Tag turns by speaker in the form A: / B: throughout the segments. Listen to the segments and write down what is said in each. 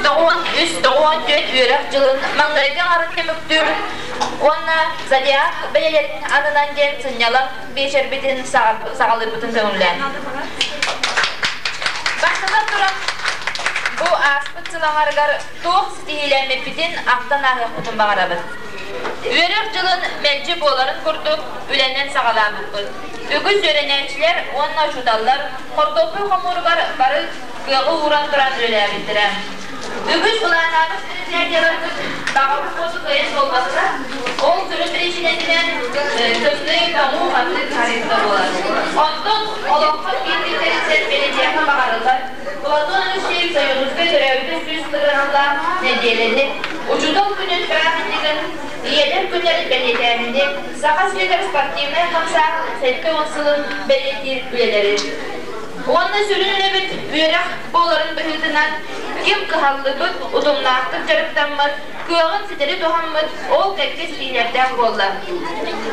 A: 93-94 үөрэх дьылын маҥнайгы аҥарын түмүктүүр уонна Зодиак бэлиэлэрин анынан диэн сынньалаҥ биэчэрбитин саҕалыырбытын көҥүллээн. Бастатан туран, бу ааспыт сыл аҥарыгар туох ситиһиилэммиппитин ахтан ааһыахпытын баҕарабыт. Үөрэх дьылын мэлдьи буоларын курдук үлэнэн саҕалаабыппыт. Үгүс үөрэнээччилэр уонна учууталлар хортуоппуй хомууругар бары кыаҕы ууран туран үлэлээбиттэрэ. Үгүс былааннаабыт мероприятиеларбыт баҕабыт хоту кыайан буолбатылар. Ол сүрүн биричиинэтинэн тымныы, тоҥуу-хатыы харыыта буолар. Онтон олоххо киирбиттэриттэн бэлиэтиэххэ баҕарыллар. Платон Алексеевич Ойуунускай төрөөбүтэ 100 сыллаах нэдиэлэни, Учуутал күнүн бырааһынньыгын, Ийэлэр күннэрин бэлиэтээһини, Саха сиригэр спортивнай хамсааһын 70 сылын бэлиэтиир үлэлэри. Уонна сүрүн үлэбит үөрэх буоларын быһыытынан, ким кыһаллыбыт, утумнаахтык дьарыктаммыт, кыаҕын ситэри туһаммыт, ол кэккэ ситиһиилэрдээх буолла.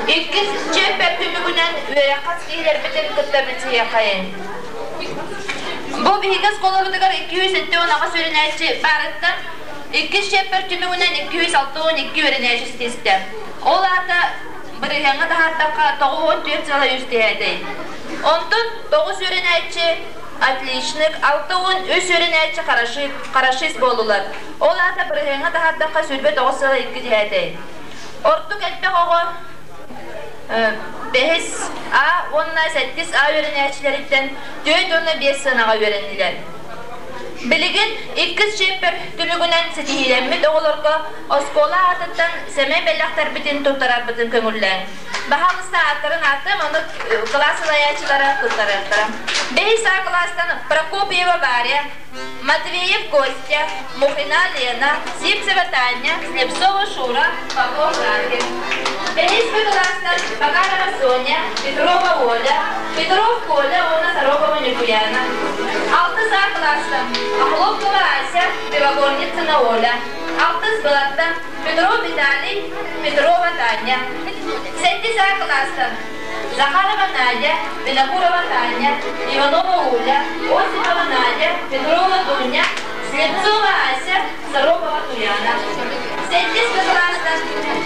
A: Иккис чиэппэр түмүгүнэн үөрэххэ ситиһиилэрбитин кытта билсиһиэххэйиҥ. Бу биһиги оскуолабытыгар 278 үөрэнээччи баарыттан иккис чиэппэр түмүгүнэн 262 үөрэнээччи ситистэ. Ол аата бырыһыаҥҥа таһаардахха 94 сыала үс түһээтэй. Онтон тоҕус үөрэнээччи отличник, 63 үөрэнээччи хорошист буоллулар. Ол аата бырыһыаҥҥа таһаардахха 29 сыала икки түһээтэй. Ордук элбэх оҕо бэһис А уонна сэттис А үөрэнээччилэриттэн 4 уонна 5 сыанаҕа үөрэннилэр. Билигин иккис чиэппэр түмүгүнэн ситиһиилэммит оҕолорго оскуола аатыттан сэмэй бэлэхтэрбитин туттарарбытын көҥүллээҥ. Баһаалыста ааттарын ааттыам, ону кылаас салайааччылара туттарыахтара. Бэһис А кылаастан Прокопьева Варя, Матвеев Костя, Мухина Лена, Сивцева Таня, Слепцова Шура, Попов Рахим. Бэһис Б кылаастан Макарова Соня, Петрова Оля, Петров Коля уонна Сорокова Ньукуяна. Алтыс А кылаастан Охлопкова Ася, Белогорницына Оля. Алтыс Б-ттан Петров Виталий, Петрова Таня. Сэттис А кылаастан Захарова Надя, Винокурова Таня, Иванова Оля, Осипова Надя, Петрова Дуня, Слепцова Ася, Сорокова Туяна. Сэттис Б кылаастан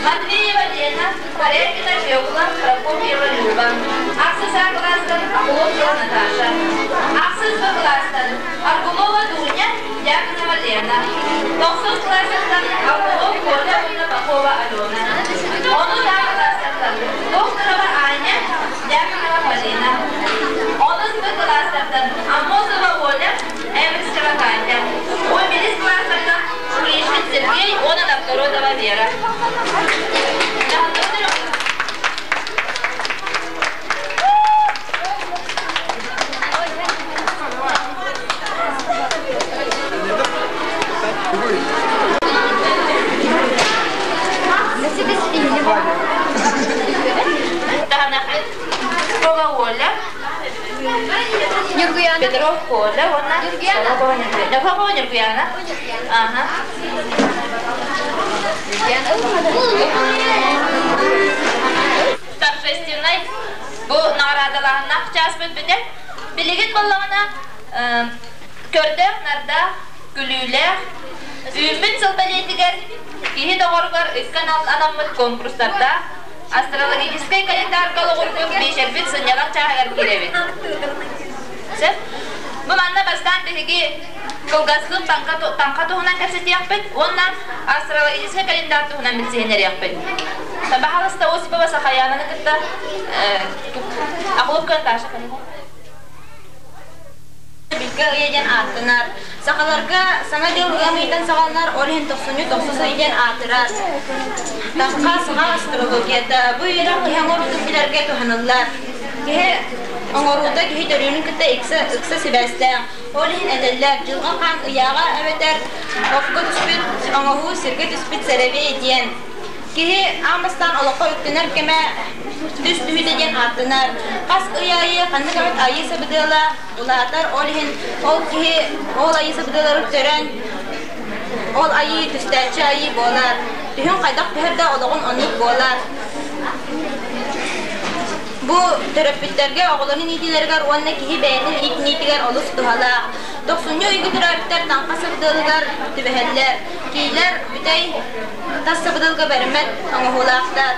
A: Матвеева Лена, Корякина Фекла, Прокопьева Люба. Ахсыс А кылаастан Охлопкова Наташа. Ахсыс Б кылаастан Аргунова Дуня, Дьяконова Лена. Тохсус кылаастан Аргунов Коля уонна Попова Алена. Онус А кылаастан Докторова Аня, Дьяконова Полина. Онус Б кылаастартан Аммосова Оля, Эверстова Катя. 11 кылаастартан Шуришин Сергей уонна Новгородова Вера. Таһанахпыт Оля,
B: Ньургуяна.
A: Петров Коля уонна
B: Ньургуяна.
A: Сорокова Ньургуяна. Ага. Торжественнай бу наҕараадалааһыннаах чааспыт бүтэр. Билигин буоллаҕына көрдөөх-нардаах, күлүүлээх, үүммүт сыл бэлиэтигэр киһи доҕоругар ыкка анаммыт конкурстардаах астрологическай календарга олоҕурбут биэчэрбит сынньалаҥ чааһыгар киирэбит. Сөп? Бу манна бастаан биһиги кылгастык таҥха туһунан кэпсэтиэхпит уонна астрологическай календарь туһунан билсиһиннэриэхпит. Баһаалыста Осипова Сахаянаны кытта Охлопка Наташа
B: Билгэ ыйа диэн ааттанар. Сахаларга Саҥа дьыл ыам ыйтан саҕаланар, ол иһин тохсунньу тохсус ый диэн аатырар. Таҥха саха астрологията. Бу үөрэх киһи оҥоруутун билэргэ туһаныллар. Киһи оҥоруута киһи төрүүрүн кытта ыкса сибээстээх. Ол иһин этэллэр, дьылҕа хаан ыйааҕа эбэтэр окко түспүт оҥоһуу сиргэ түспүт сэрэбиэй диэн. Киһи аан бастаан олоххо үктэнэр кэмэ түс түһүүтэ диэн ааттанар. Хас ый аайы ханнык эмит айыы сабыдыала улаатар, ол иһин ол киһи ол айыы сабыдыаларын көрөн, ол айыы түстээччи айыы буолар. Түһүн хайдах түһэр да олоҕун оннук буолар. Бу төрөппүттэргэ оҕолорун иитиилэригэр уонна киһи бэйэтин иитиниитигэр олус туһалаах. Тохсунньу ыйга төрөөбүттэр таҥха сабыдыалыгар түбэһэллэр. Киилэр бүтэй тас сабыдыалга бэриммэт оҥоһуулаахтар.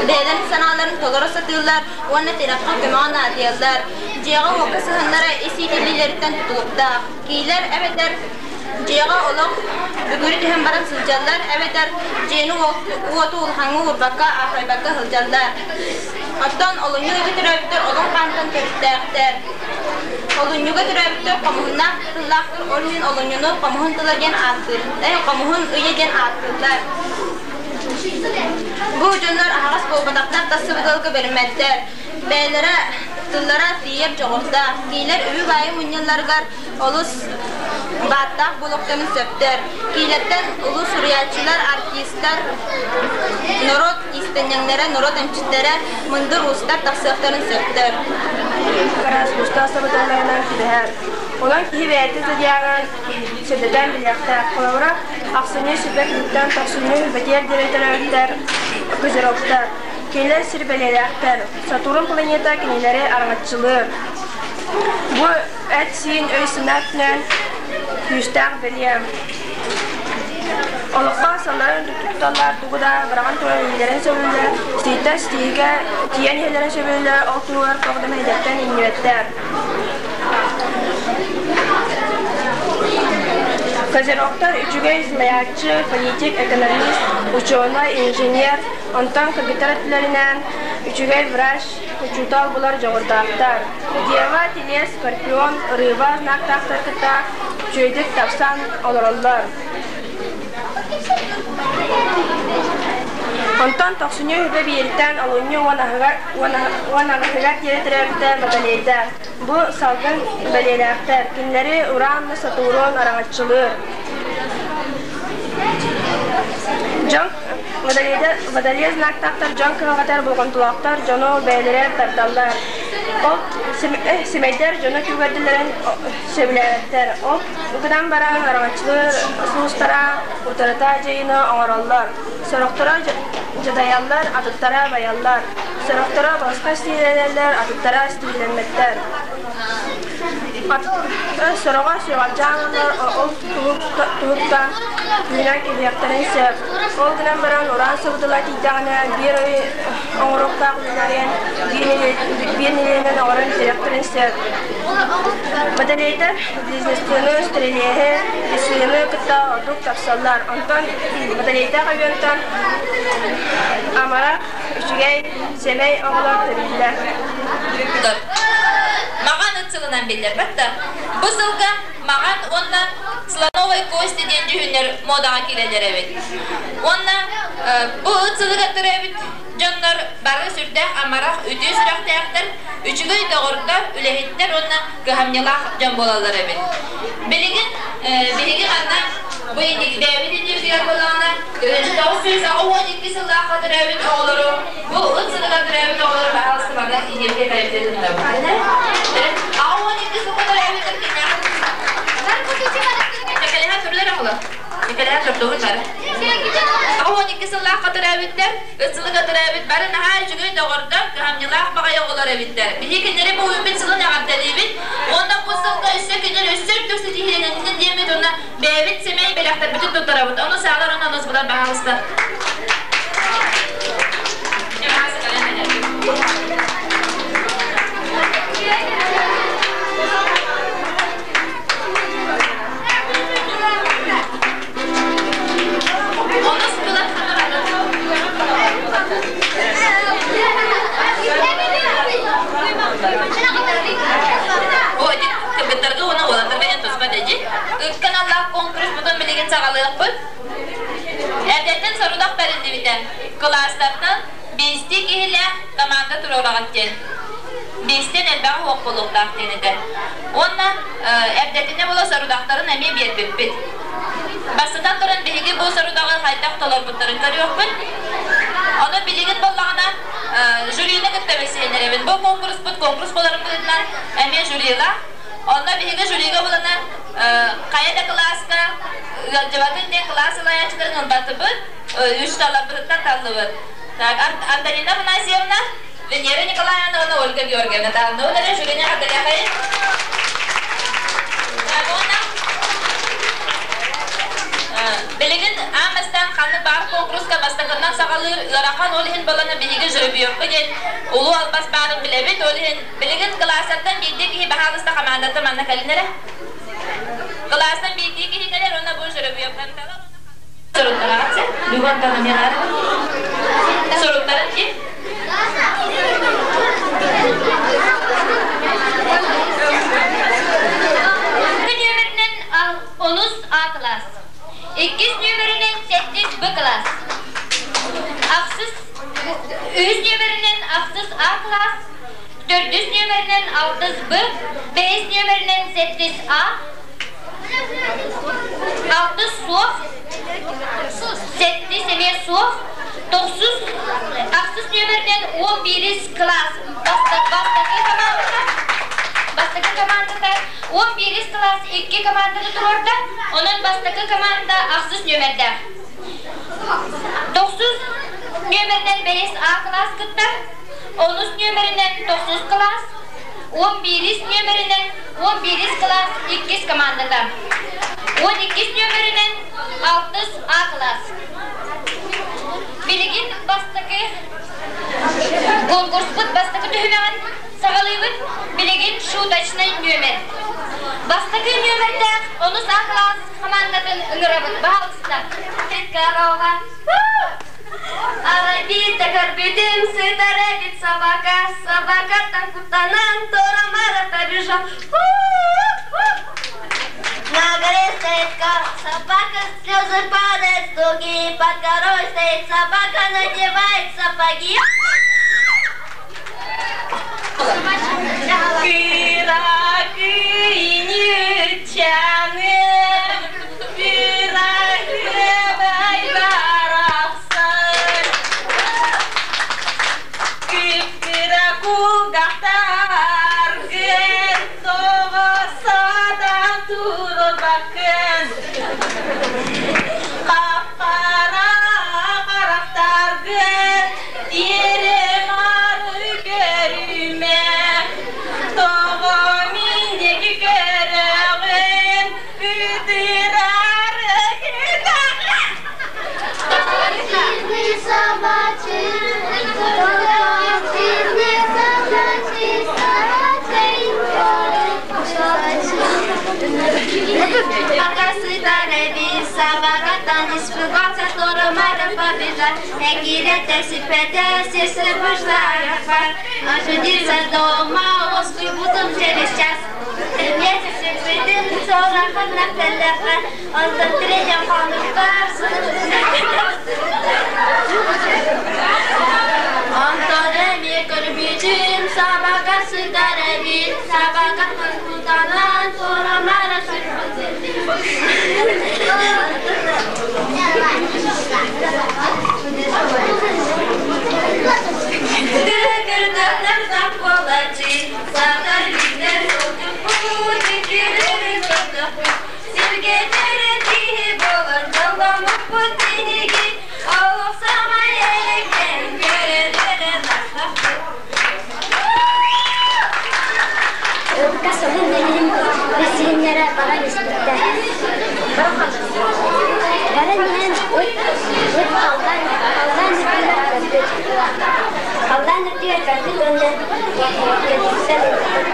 B: Бэйэлэрин санааларын толоро сатыыллар уонна тирэххэ көмөҕө наадыйаллар. Дьиэҕэ-уокка сыһыаннара ис иитиллиилэриттэн тутулуктаах. Киилэр эбэтэр дьиэҕэ олох бүгүрү түһэн баран сылдьаллар эбэтэр дьиэни уоту улахаҥҥа уурбакка, аахайбакка сылдьаллар. Оттон олунньу ыйга төрөөбүттэр олоҥ хаантан төрүттээхтэр. Олунньуга төрөөбүттэр хомуһуннаах тыллаахтар, ол иһин олунньуну хомуһун тыла диэн ааттыыр, хомуһун ыйа диэн ааттыыллар. Бу дьоннор аһаҕас буолбатахтар, тас сыбыдыалга бэриммэттэр. Бэйэлэрэ тыллара тиийэр дьоҕурдаах. Киилэр үбү-баайы мунньалларыгар олус бааттаах буолуохтарын сөптөр. Киилэртэн улуу суруйааччылар, артистар, норуот иистэнньэҥнэрэ, норуот эмчиттэрэ, мындыр уустар тахсыахтарын сөптөр.
C: Араас уустаах сабыдыалларынан түбэһэр. Онон киһи бэйэтин зодиагын сирдэтэн билиэхтээх. Холобура, ахсынньы сүпэ күнүттэн тохсунньу бэтиэр диэри төрөөбүттэр козерогтар. Кинилэр сир бэлиэлээхтэр. Сатурн планета кинилэри араҥаччылыыр. Бу эт-сиин өй-санаа өттүнэн күүстээх бэлиэ. Олоххо салларын тутталлар, тугу да быраҕан туран иннилэрин сөбүлүүлэр, ситииттэн ситиһиигэ тиийэн иһэллэрин сөбүлүүлэр, ол туһугар туох да мэһэйдэттэн иҥнибэттэр. Козерогтар үчүгэй салайааччы, политик, экономист, учуонай, инженер, онтон кыргыттар өттүлэринэн үчүгэй врач, учуутал булар дьоҕурдаахтар. Дева, Телец, Скорпион, Рыба знактаахтар кытта үчүгэйдик тапсан олороллор. Онтон тохсунньу үһүгэ биириттэн олунньу 10 аҕыһыгар диэри төрөөбүтэ Водолейдар. Бу салгын бэлиэлээхтэр. Кинилэри Уран Сатурн араҥаччылыыр. Дьон Водолей знактаахтар дьон кыһалҕатыгар болҕомтолоохтор, дьону бэйэлэрэ тардаллар. Ол симэйдэр дьону күүгэрдэллэрин сөбүлээбэттэр. Ол гынан баран араҥаччылыыр сулустара утарыта дьайыыны оҥороллор. Сорохторо дьадайаллар, атыттара байаллар. Сорохторо балысхан ситиһиилэнэллэр, атыттара ситиһиилэммэттэр. Сороҕо сүрэҕэлдьээн ол туһуттан үүнэн кэбиһиэхтэрин сөп. Ол гынан баран уран сабыдыла тиийдэҕинэ биир ый оҥоруохтаах үлэлэрин биир нэдиэлэнэн оҥорон бүтэрээхтэрин сөп. Водолейдар бизнестыыны, стрелеһи, весы кытта ордук тапсаллар. Онтон водолейдаах өйүөнтэн амарах, үчүгэй, сэмэй оҕолор төрүүллэр.
A: Маҕан ыт сылынан биллэр да. Бу сылга маҕан уонна слоновой кости диэн дьүһүннэр модаҕа киирэллэр эбит. Уонна бу ыт сылыгар төрөөбүт дьоннор бары сүрдээх амарах, үтүө сүрэхтээхтэр, үчүгэй доҕордор, үлэһиттэр уонна кыһамньылаах дьон буолаллар эбит. Билигин биһиги манна бу бэйэбит иннибитигэр буоллаҕына, 1982 сыллаахха төрөөбүт оҕолору, бу ыт сылыгар төрөөбүт оҕолору баһаалыста манна иннибитигэр кэлбитэ 82 сылга төрөөбүттэр киниэхэ Мекелеһэ турлар оҕолор. Мекелеһэ турдугут бары. 82 сыллаахха төрөөбүттэр, ыт сылыга төрөөбүт бары наһаа үчүгэй доҕордор, кыһамньылаах баҕайы оҕолор эбиттэр. Биһиги кинилэри бу үүммүт сылын эҕэрдэлиибит. Уонна бу сылга өссө кинилэр өссө үрдүк ситиһиилэннин диэммит уонна бэйэбит сэмэй бэлэхтэрбитин туттарабыт. Ону саалар уонна онус булар баһаалыста. Онус булар О, кыргыттарга уонна уолаттарга диэн туспа дэжи. Ыккан аллаах конкурс бутун билигин саҕалыахпыт. Эрдэттэн сорудах бэриллибитэ. Кылаастартан биэстии киһилээх команда туруораҕыт диэн. Биэстэн элбэҕи уох буолуохтаах диэн этэ. Уонна эрдэтинэ була сорудахтарын эмиэ биэрбиппит. Бастатан туран биһиги бу сорудаҕы хайдах толорбуттарын көрүөхпүт. Ону билигин буоллаҕына жюрини кытта билсиһиннэрэбин. Бу конкурспут конкурс буоларын быһыытынан эмиэ жюрилаах. Онно биһиги жюрига булана хайа да кылааска ыалдьыбатын диэн кылаас салайааччыларын ылбатыбыт, үч таларбытыттан таллыбыт. Так, Антонина Афанасьевна. Венера Николаевна Ольга Георгиевна Тааннулара жюрини хатылыахайын. Билигин аан бастаан ханнык баар куонкуруска бастакыннан саҕалыыр ыарахан, ол иһин балана биһиги жеребьевка диэн улуу албас баарын билэбит. Ол иһин билигин кылаастартан биирдии киһи баһаалыста хамаандата манна кэлин эрэ. Кылаастан биирдии киһи кэлэр уонна бу жеребьевканы талар. Суруттараҕын сен? Бүгүн таһымыаҕар. Суруттарын ким?
D: Нүөмэринэн онус А кылаас. Иккис нүөмэринэн сэттис Б кылаас. Ахсыс үһүс нүөмэринэн ахсыс А кылаас, төрдүс нүөмэринэн алтыс Б, бэһис нүөмэринэн сэттис А, алтыс суох, сэттис эмиэ суох, тохсус, ахсыс нүөмэринэн 11-ис кылаас бастакы командата, бастакы командата 11-ис кылаас икки команданы туруорда, онон бастакы команда ахсыс нүөмэрдээх. Тохсус нүөмэринэн бэһис А кылаас кыттар, онус нүөмэринэн тохсус кылаас, 11-ис нүөмэринэн 11-ис кылаас иккис командата. 12-ис нүөмэринэн алтыс А кылаас. Билигин бастакы конкурспут бастакы түһүмэҕин саҕалыыбыт. Билигин шуточнай нүөмэр. Бастакы нүөмэрдээх онус А кылаас командатын ыҥырабыт. Баһаалыста.
E: Корова. Арабита көрбүтүм сытар эбит собака, собакаттан куттанан тура-мара побежал. На горе стоит собака, слезы падают с дуги, под горой стоит собака, надевает сапоги.
B: Кыра кыра барахсан Кып-кыра кулгахтаргын тоҕо сатан турбаккын Хап-хара харахтаргын тиэрэ-мары көрүмэ Тоҕо мин диэки көрөҕүн ытырары
E: Пока сытар эбит собакаттан испугался, тура-мара побежал. Экирете сипете, сестры вышла Ожениться дома, утром через час. Месяц бүтүн сорохонна пеллэхэ, онтон третьем хонукка Онтон эмиэ көрбүтүм собака сытар эбит, собака кутанан тура-мара
F: Ылка сылын нэлим билсиһиннэрэ баран испиттэр. Баран иһэн ыт ыт халлаан халлаан үрдүгэр көппүт. Халлаан үрдүгэр көппүт уонна көтүппүттэн ылбыт.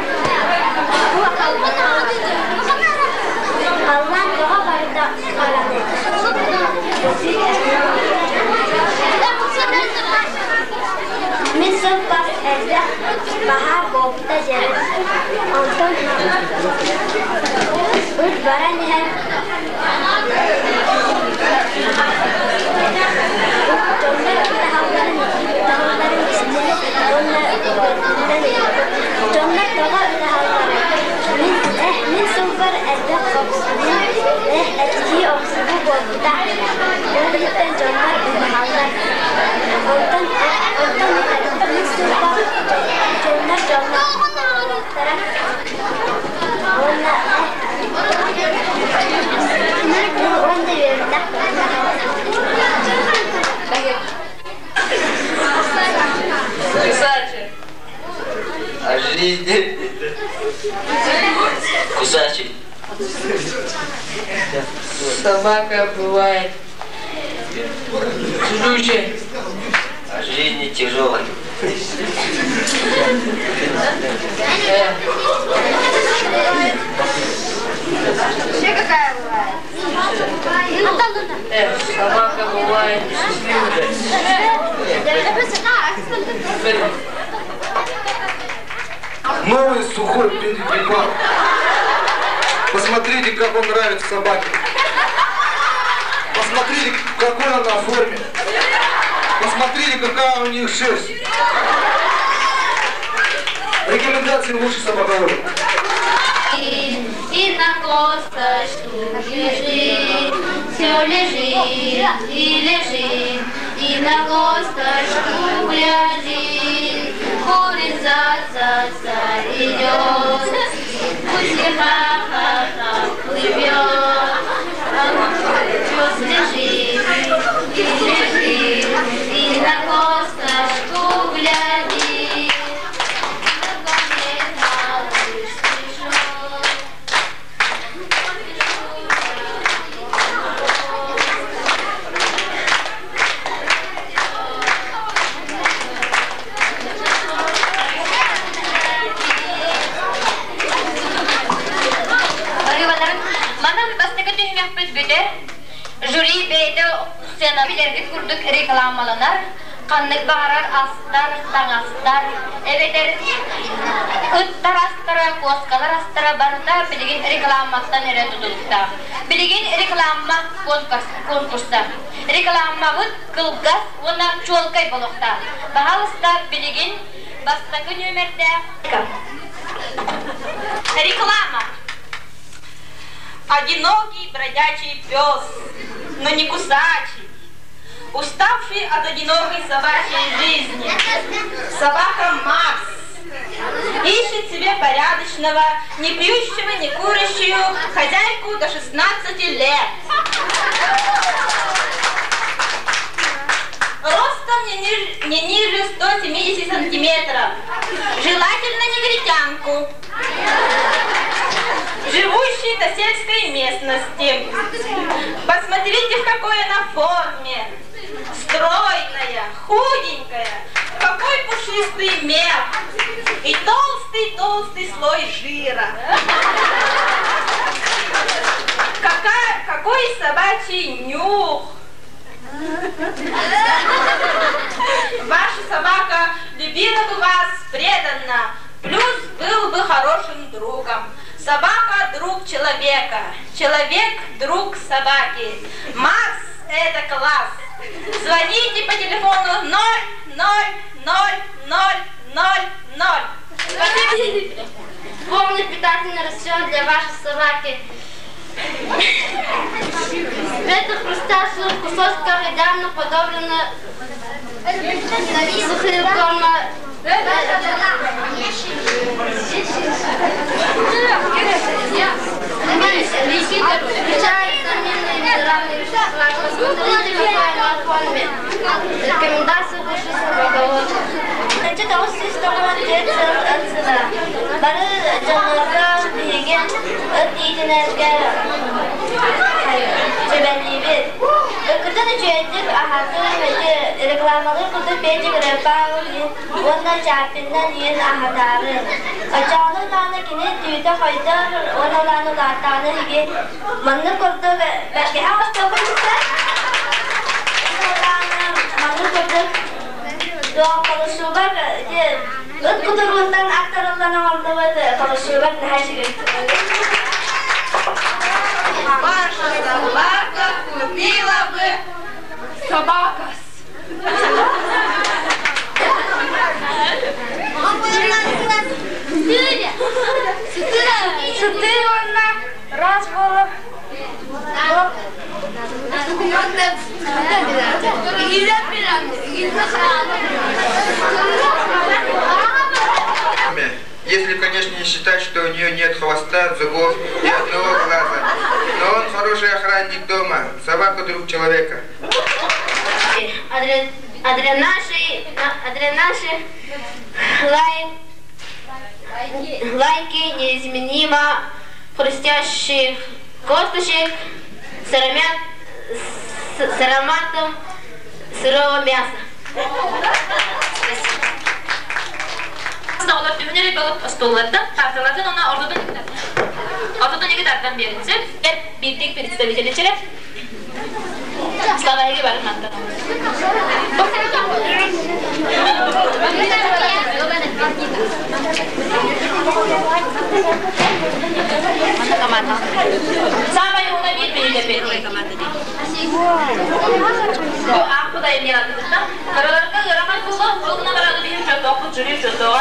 F: Халлаан тоҕо барыта хараҥа. Мин сылбар элбэх баһаар буолбута диэн. Онтон ыт баран иһэн дьоннор ытаһалларын ытаһалларын истэн уонна көрбүттэн дьоннор тоҕо ытаһалларын мин мин сылбар элбэх охсуһуу этиһии охсуһуу буолбута. Ол иһиттэн дьоннор ытаһаллар. Онтон онтон мин сылбар дьоннор дьоннор уонна уонна
G: Жизни кусачий.
H: Собака бывает жучая.
G: А жизни тяжелой.
F: Еще какая бывает?
H: Собака бывает счастливая.
I: Новый сухой педипар. Посмотрите, как он нравится собаке. Посмотрите, какой он на форме. Посмотрите, какая у них шерсть. Рекомендации лучше собаковода.
D: И на косточку лежит, все лежит и лежит, и на косточку глядит. Курица царь идет, пусть ха-ха-ха плывет, а пес лежит и лежит, и на косточку глядит. Наконец малыш пришел. Манан бастакы түһүмэхпит бүтэр. Жюри бэйэтэ сцена билэргит курдук рекламаланар. Ханнык баҕарар астар, таҥастар, эбэтэр ыттар астара, куоскалар астара барыта билигин рекламаттан эрэ тутулуктаах. Билигин реклама конкурса. Рекламабыт кылгас уонна чуолкай буолуохтаах. Баһаалыста билигин бастакы нүөмэрдээх
B: Реклама. Одинокий бродячий пес, но не кусачий, уставший от одинокой собачьей жизни. Собака Макс ищет себе порядочного, не пьющего, не курящую хозяйку до 16 лет. Ростом не ниже 170 сантиметров. Желательно негритянку. Живущий на сельской местности. Посмотрите, в какой она форме. Стройная, худенькая, какой пушистый мех и толстый-толстый слой жира. Какой собачий нюх. Ваша собака любила бы вас преданно, плюс был бы хорошим другом. Собака – друг человека, человек – друг собаки. Макс – это класс. Звоните по телефону 0 0 0 0 0 0.
F: Полный питательный рацион для вашей собаки. В этих хрустящих кусочках идеально подобраны сухие корма. Включая витамины и минеральные вещества. Посмотрите, какой она в форме. Рекомендации лучше собаковод.
E: Ынча тоҕус сүүс тоҕуон түөрт сыл ыт сыла. Бары дьоннорго биһиги ыт иитинэргэ сүбэлиибит. Ыккытын үчүгэйдик аһатыы эти рекламалыыр курдук Петя Павел уонна Чапиннан иин аһатаары. Оччоҕуна даҕаны кини түүтэ хойдор уонна улаан улааттаҕына иһиги маннык курдук бэргэһэ оҥостуоххун сөп. Маннык курдук Туох ити ыт кутуругуттан аттарыллан оҥордубут холосуубар наһаа үчүгэй.
H: Ваша собака купила бы собакас.
C: Сытыы уонна раз буолар.
J: Если, конечно, не считать, что у нее нет хвоста, зубов и одного глаза. Но он хороший охранник дома, собака друг человека.
F: Адренаши, лай.
E: Лайки неизменимо хрустящих косточек с, аромат, с ароматом сырого мяса.
A: Олар түһүнэр балык остуоллардан, карталарын она ортотун ортотун иги тардан беринсе, биирдик представители чере. Слава эги барын мантан. Самая уна бир бейде Бу ааппыт айымньы аттытыттан кыраларга ыарахан буолуо, ол гына баран биһим чотоохпут жюри чотооҕо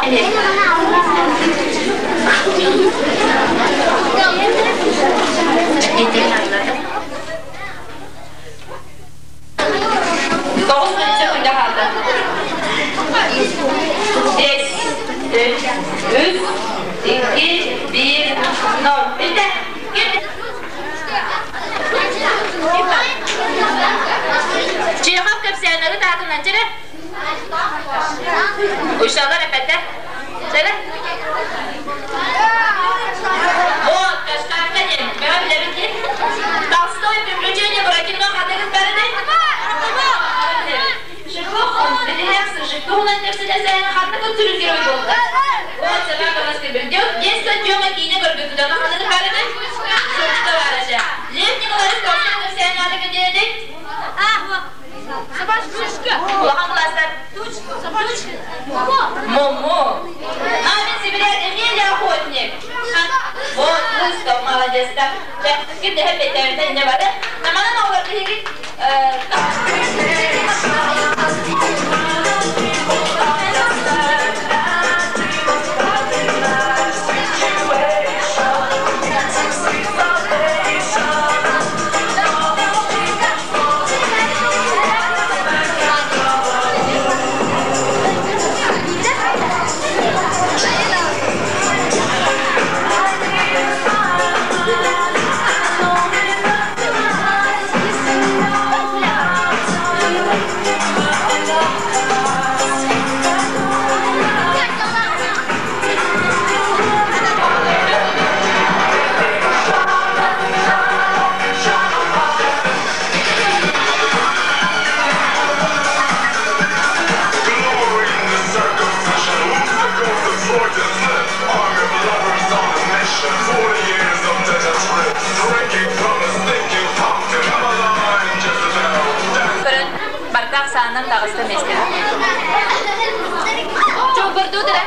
A: Тоҕус мүнүүтэ күндэ хаалда. Бес, үс, үс, икки, биир, ноль. Бүттэ. Чехов кэпсээннэри таатынан чэрэ. Ушалар эпэтэ. Чэрэ. Вот, кашкарка диэн. Бэҕэ билэбит дии. Толстой приключения Буратино хатыгын бэрини. Шерлок Холмс билиһэх туһунан кэпсэтэ ханна көтүрүн герой буолла. Вот собака вас придет. Детство Тёма киинэ көрбүккүтэ ханныгы барыны? Сочка баар этэ. Лев Николаевич Толстой кэпсээн аатыгы диэдик? Улахан кылаастар. Момо. Мамин сибиряк Эмилия охотник. Вот, Лыстов молодец. Ким дэһэ бэтэбитэ инне бары. Наманан оҕолор биһиги Көрөн бардах саанан таҕыста миэстэ. Чугурдуудара.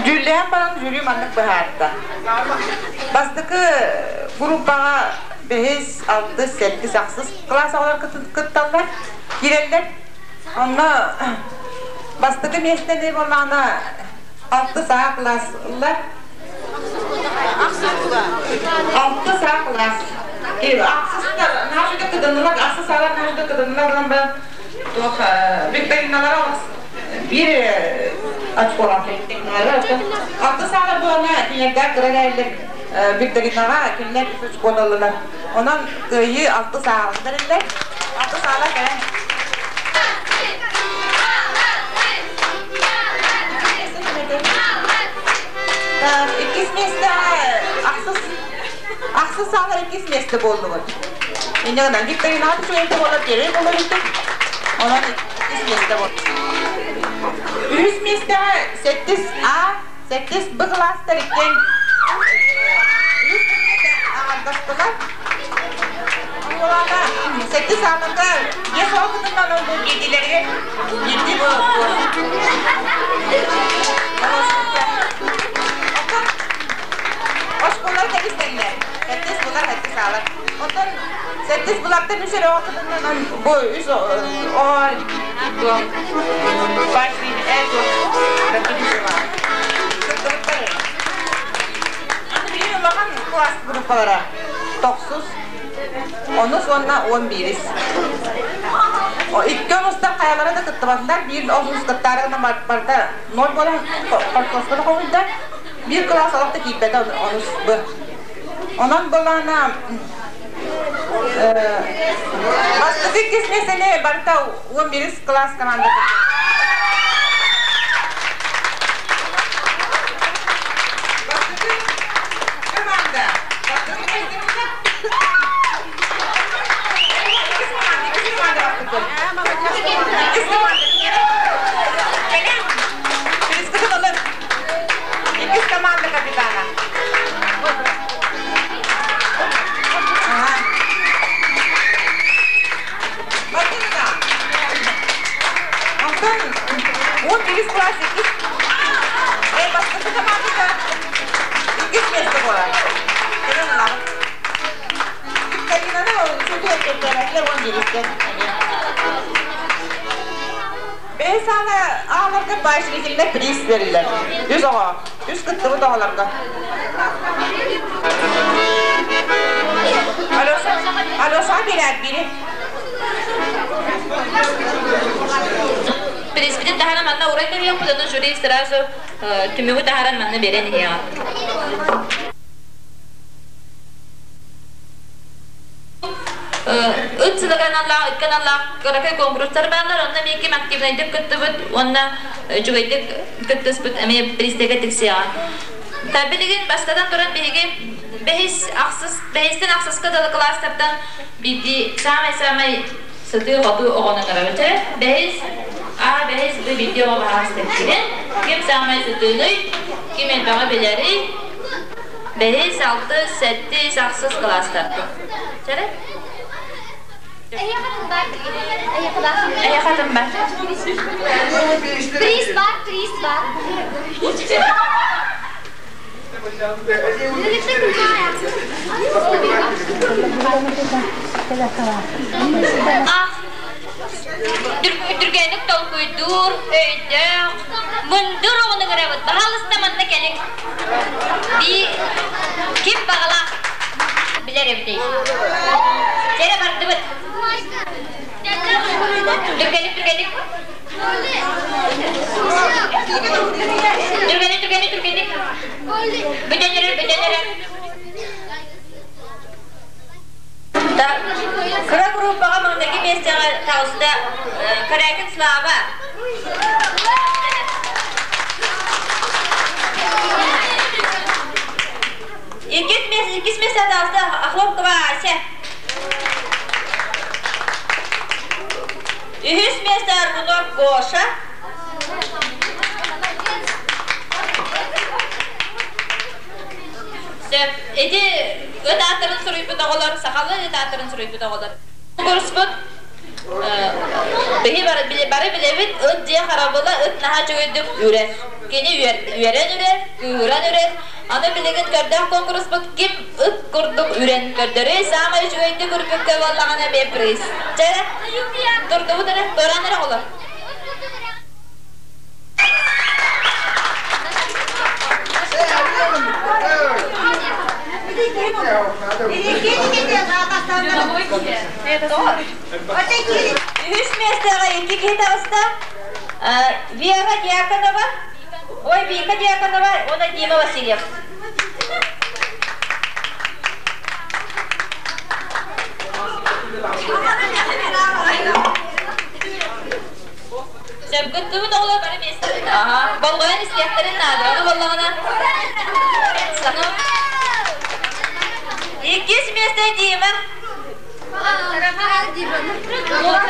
K: Дьүүллэһэн баран жюри маннык быһаарда. Бастакы группаҕа бэһис, алтыс, сэттис, ахсыс кылаас оҕолор кытталлар, киирэллэр. Онно бастакы миэстэни буоллаҕына алтыс А кылаас ылла. Алтыс А кылаас. Ахсыстар наһаа кытыннылар, ахсыс аалар наһаа кытыннылар гынан баран туох викториналара биир очколан Алтыс аалар буолана кинилэрдээх кыра эрээллэр викторинаҕа кинилэр үс очкону ыллылар. Онон кыайыы алтыс ааҕын бэриллэр. Алтыс аала кэлэн Иккис миэстэ ахсыс ахсыс саалар иккис миэстэ буоллубут. Инньэ гынан викторинаҕа үчүгэй буолар, первый буолар үтүк. Онон иккис миэстэ буолла. Үһүс миэстэҕэ сэттис А, сэттис Б кылаастар иккиэн үһүс аҥардастылар. Уолана сэттис ааларга биэс оҕо кытыннан ол бу биирдиилэригэр биирдии бу Оттон оскуолалар тэбистэллэр. Сэттис булар, сэттис аалар. Оттон сэттис булартан үс эрэ оҕо кытыннан бу үс оҕо Биир улахан класс группалара тохсус, онус уонна уон биирис. Икки онустар хайалара да кыттыбатылар, биир онус кыттаарыгына барыта ноль буолан хортуосканы хомуйда. Биир кылаас олох да киирбэтэ онус б. Онон былаана Бастакы иккис миэстэни барыта 11 класс командата. Бастакы команда. Бастакы миэстэни Иккис команда, иккис команда бастакы. Иккис команда. Кэлин. Призкытын ылын. Иккис команда капитана. Ага. Мартынина. Онтон 11 класс иккис бастакы командата иккис место буолар. Кэлин ылаҕын. Викторинаны үчүгэй көрдөрөөччүлэр 11-истэр. Бэһис аана ааларга поощрительный приз берилэр. Үс оҕо, үс кыттыбыт оҕолорго. Алеша, Алеша биэрээт бири.
A: Приспитин таһынан манна урай кэбиһиэхпит, ону жюри сразу түмүгү таһааран манна биэрэн иһиэҕэ. Ыт сылыгар аналлаах, ыкка аналлаах кыракый куонкурустар бааллар, онно эмиэ ким активнайдык кыттыбыт уонна үчүгэйдик кыттыспыт эмиэ бириистэгэ тиксиэҕэ. Та билигин бастатан туран биһиги бэһис, ахсыс, бэһистэн ахсыска дылы кылаастартан биирдии саамай-саамай сытыы-хотуу оҕону ыҥырабыт. Бэһис, А бэһис, Б биирдии оҕо баһаҕас тэпсибин. Ким саамай сытыыный, ким элбэҕи билэрий, Бэһис, алтыс, сэттис, ахсыс кылаастарбыт. Чэрэ? Эйиэхэ атын бар.
D: Приз бар, приз бар. Ах, Түргэнник толкуйдуур, өйдөөх, мындыр оҕону ыҥырабыт. Баһаалыста манна кэлиҥ. Би ким баҕалаах билэр эбитий? Чэрэ бардыбыт. Түргэнник, түргэнник. Түргэнник, түргэнник, түргэнник. Бүтэн эрэр, бүтэн эрэр.
A: Кыра группаҕа маҥнайгы миэстэҕэ таҕыста Корякин Слава. Иккис миэстэ, иккис миэстэ таҕыста Охлопкова Ася. Үһүс миэстэ Аргунов Гоша. Сөп. Ити ыт ааттарын суруйбут оҕолор, сахалыы ыт ааттарын суруйбут оҕолор. Курспут биһи бары, бары билэбит, ыт дьиэ харабыла, ыт наһаа үчүгэйдик үрэр. Кини үөрэн үрэр, кыыһыран үрэр. Аны билигин көрдөөх конкурспут ким ыт курдук үрэн көрдөрүй, саамай үчүгэйдик үрбүккэ буоллаҕына эмиэ приз. Чэ эрэ, турдубут эрэ, туораан эрэ оҕолор. Үһүс миэстэҕэ икки киһи таҕыста. Вера Дьяконова, ой, Вика Дьяконова уонна Дима Васильев. Сөпкүттүбүт оҕолор бары миэстэ. Аха. Болҕойон истиэхтэрин наада. Ону боллоҕуна Иккис миэстэ Дима.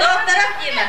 A: Докторов Дима.